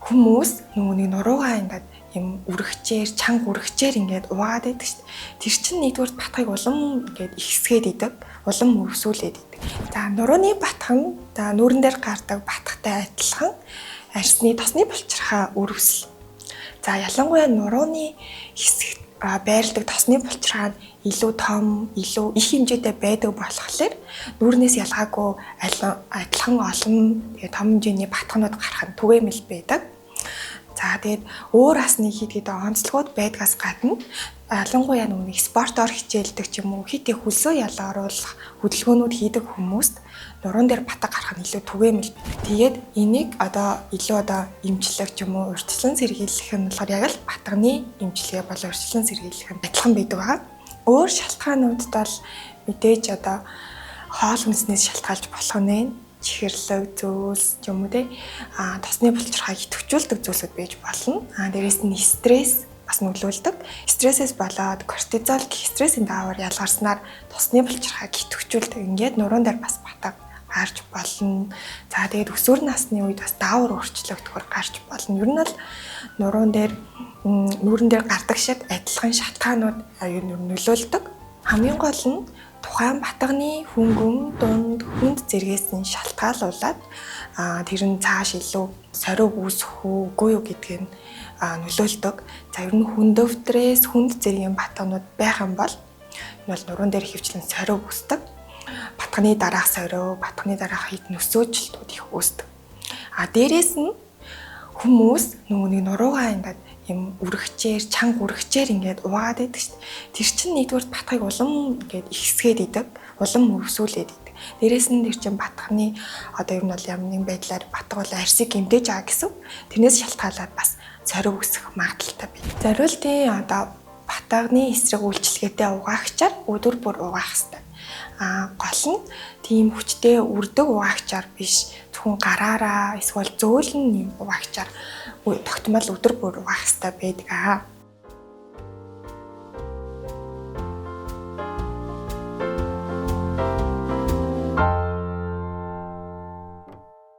Хүмүүс нөгөө нэг нуруугаа ингээд юм үргчээр, чанга үргчээр ингээд угаад байдаг шүү дээ. Тэр чинь нэгдүгээр батгыг улам ингээд ихсгээд идэг, улам өвсүүлээд идэг. За, нурууны батга нь за нүүрэн дээр гардаг батгатай адилхан арьсны тосны булчирхаа өрөвсөл. За, ялангуяа нурууны хэсэгт байрладаг тосны булчирхаа нь илүү том, илүү их хэмжээтэй байдаг болохоор нүүрнээс ялгаагүй адилхан олон, тэгээ том хэмжээний батганууд гарах нь түгээмэл байдаг. За, тэгээд өөр асны хэд хэдэн онцлогуд байдгаас гадна ялангуяа нүг спортоор хичээлдэг ч юм уу, хит их хөлсөө ялгаруулах хөдөлгөөнүүд хийдэг хүмүүст нуруунд дээр батга гарах нь илүү түгээмэл байдаг. Тэгээд энийг одоо илүү одоо эмчлэх ч юм уу, урьдчилан сэргийлэх нь болохоор яг л батганы эмчилгээ болон урьдчилан сэргийлэх нь адилхан байдаг байгаа. Өөр шалтгаануудад бол мэдээж одоо хоол хүнснээс шалтгаалж болох нь, чихэрлэг зөөлс ч юм уу те, тосны булчирхайг идэвхжүүлдэг зүйлсүүд байж болно. Дээрээс нь стресс бас нөлөөлдөг. Стрессээс болоод кортизол гэх стрессийн даавар ялгарснаар тосны булчирхайг идэвхжүүлдэг. Ингээд нуруунд дээр бас батга гарч болно. За, тэгээд өсвөр насны үед бас даавар өөрчлөгдөхөөр гарч болно. Ер нь бол нуруунд дээр, нүүрэн дээр гардаг шиг адилхан шалтгаанууд аюу нөлөөлдөг. Хамгийн гол нь тухайн батганы хөнгөн, дунд, хүнд зэргээс нь шалтгаалуулаад тэр нь цааш илүү сорив үүсэх үү, үгүй юу гэдгийг нь нөлөөлдөг. За, ер нь хүндөвдрээс хүнд зэргийн батганууд байх юм бол энэ бол нуруунд дээр хөвчлэн сорив үүсдэг. Батганы дараах сорив, батганы дараах хэд нөсөөчлөлтүүд их үүсдэг. Дээрээс нь хүмүүс нөгөө нэг нуруугаа ингээд юм үргчээр, чанга үргчээр ингээд угаад байдаг шүү дээ. Тэр чинь нэгдүгээр батгыг улам ингээд ихсгээд идэг, улам өвсүүлээд идэг. Дээрээс нь тэр чинь батганы одоо ер нь бол ямар нэгэн байдлаар батга бол арьсыг гэмтээж байгаа гэсэн. Тэрнээс шалтгаалаад бас сорив өсөх магадлалтай байдаг. Зориултын одоо батганы эсрэг үйлчилгээтэй угаагчаар өдөр бүр угаах хэрэгтэй. Гол нь тийм хүчтэй үрдэг угаагчаар биш, зөвхөн гараараа эсвэл зөөлөн юм угаагчаар тогтмол өдөр бүр угаах хэрэгтэй байдаг.